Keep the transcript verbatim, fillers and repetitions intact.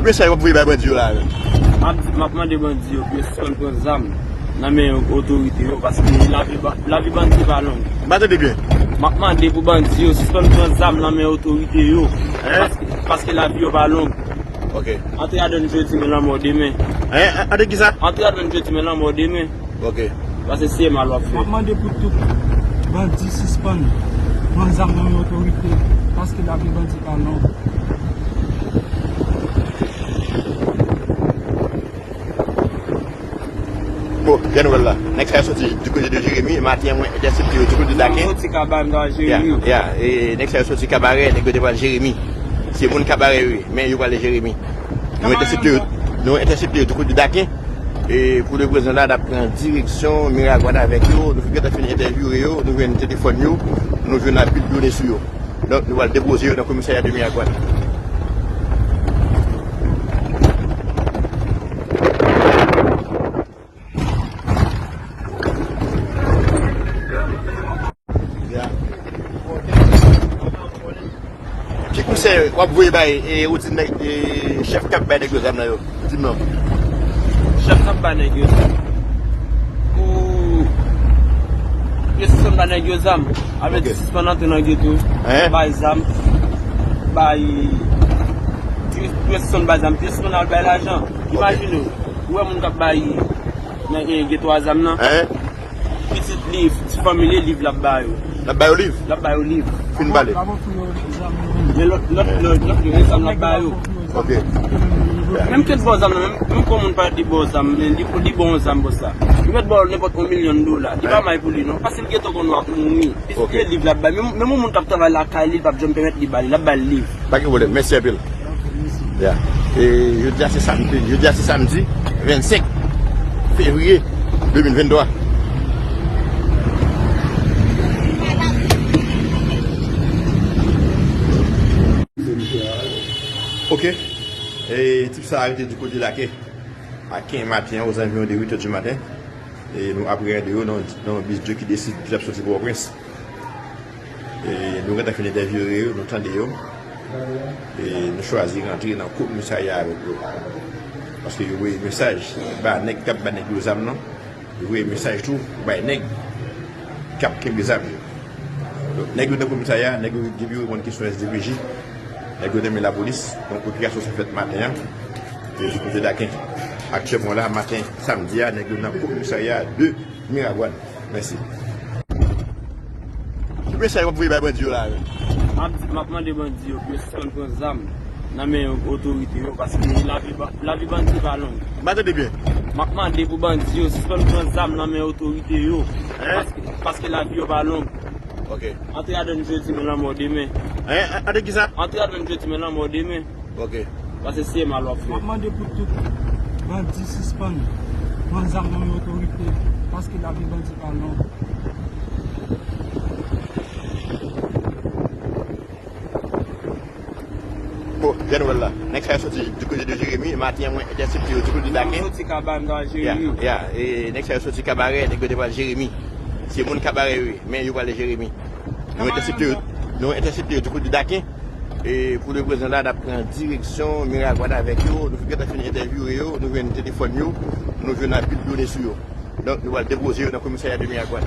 Mesaj w ap voye bay bandi yo la menm? M ap, m ap mande bandi yo pou yo sispann pran zam nan men otorite yo, paske lavi ba-, lavi bandi pa long. M pa tande byen. M ap mande pou bandi yo sispann pran zam nan men otorite yo, paske, paske lavi yo pa long. Ok. Antre adan n jodi, men lanmò demen. Hein? Antre kisa? Antre adan n jodi, men lanmò demen. Ok. Paske se mal w ap fè. M ap mande pou tout bandi sispann pran zam nan men otorite, paske lavi bandi pa long. Bon, gen nouvèl la. Nèg sa yo soti du côté de Jérémie. Maten an, mwen entèsepte yo du côté de Daken. Soti Kabarè, m ta Jérémie. Ya, ya. E nèg sa yo soti Kabarè, nèg yo te pral Jérémie. Se moun Kabarè yo ye, men yo prale Jérémie. Nou entèsepte yo, nou entèsepte yo du côté de Daken. E pou le prezan la, n ap pran direksyon Miragwàn avèk yo. Nou gentan fin entèvyouwe yo, nou jwenn telefòn yo, nou jwenn anpil done sou yo. Donk, nou pral depoze yo nan komisarya de Miragwàn. Ki konsèy w ap voye bay, e, ou di nèg, e, chèf k ap bay nèg yo zam nan yo? Di m non. Chèf k ap bay nèg yo zam. Pou yo sispann bay nèg yo zam. Avèk sispann antre nan geto. Bay zam. Bay. Yo sispann bay zam. Yo sispann al bay lajan. Imajine w. Ou wè moun k ap bay nan, e, geto a zam nan. Pitit li, ti fanmi li, liv l ap ba yo. L ap ba yo liv? L ap ba yo liv. Fin pale. Men lòt, lòt, lòt, lòt yo, men zam l ap ba yo. Ok. Menm ke l ba w zam nan, menm, menm kon moun pa di ba w zam, men li, li ba w zam pou sa. Li mèt ba w nenpòt yon milyon dola. Li pa may pou li, non. Paske l gentan konn w ap mouri. Pitit li, liv l ap ba. Menm, menm yon moun k ap travay lakay li, li p ap janm pèmèt li ba li. L ap ba l liv. Pa gen pwoblèm. Mèsi anpil. Ya. E jodi a se samdi, jodi a se samdi vennsenk fevriye de mil venntwa. Ok. E tip sa arete du côté de Daken. Daken maten an, aux environs de huit heures du matin. E nou apreyande yo nan, nan yon bis de ki desid ki t ap soti Pòtoprens. E nou gentan fin entèvyouwe yo, nou tande yo. E nou chwazi rantre nan komisarya avèk yo. Paske yo voye mesaj ba nèg k ap ba nèg yo zam nan. Yo voye mesaj tou bay nèg k ap kenbe zam yo. Donk, nèg yo nan komisarya, nèg yo depi yo reponn kesyon S D P J, nèg yo nan men lapolis. Donk, operasyon sa fèt maten an. E du côté Daken. Aktyèlman la, maten samdi a, nèg yo nan komisarya de Miragwàn. Mèsi. Ki mesaj w ap voye bay bandi yo la menm? M ap, m ap mande bandi yo pou yo sispann pran zam nan men otorite yo, paske lavi ba-, lavi bandi pa long. M pa tande byen. M ap mande pou bandi yo sispann pran zam nan men otorite yo, paske, paske lavi yo pa long. Ok. Antre adan n jodi, men lanmò demen. Hein? Antre kisa? Antre adan n jodi, men lanmò demen. Ok. Paske se mal w ap fè. M ap mande pou tout bandi sispann pran zam nan men otorite, paske lavi bandi pa long. Bon, gen nouvèl la. Nèg sa yo soti du côté de Jérémie. Maten an, mwen entèsepte yo du côté de Daken. Soti Kabarè, m ta Jérémie. Ya, ya. E nèg sa yo soti Kabarè, nèg yo te pral Jérémie. Se moun Kabarè yo ye, men yo prale Jérémie. Nou entèsepte yo, nou entèsepte yo du côté de Daken. E pou le prezan la, n ap pran direksyon Miragwàn avèk yo. Nou gentan fin entèvyouwe yo, nou jwenn telefòn yo, nou jwenn anpil done sou yo. Donk, nou pral depoze yo nan komisarya de Miragwàn.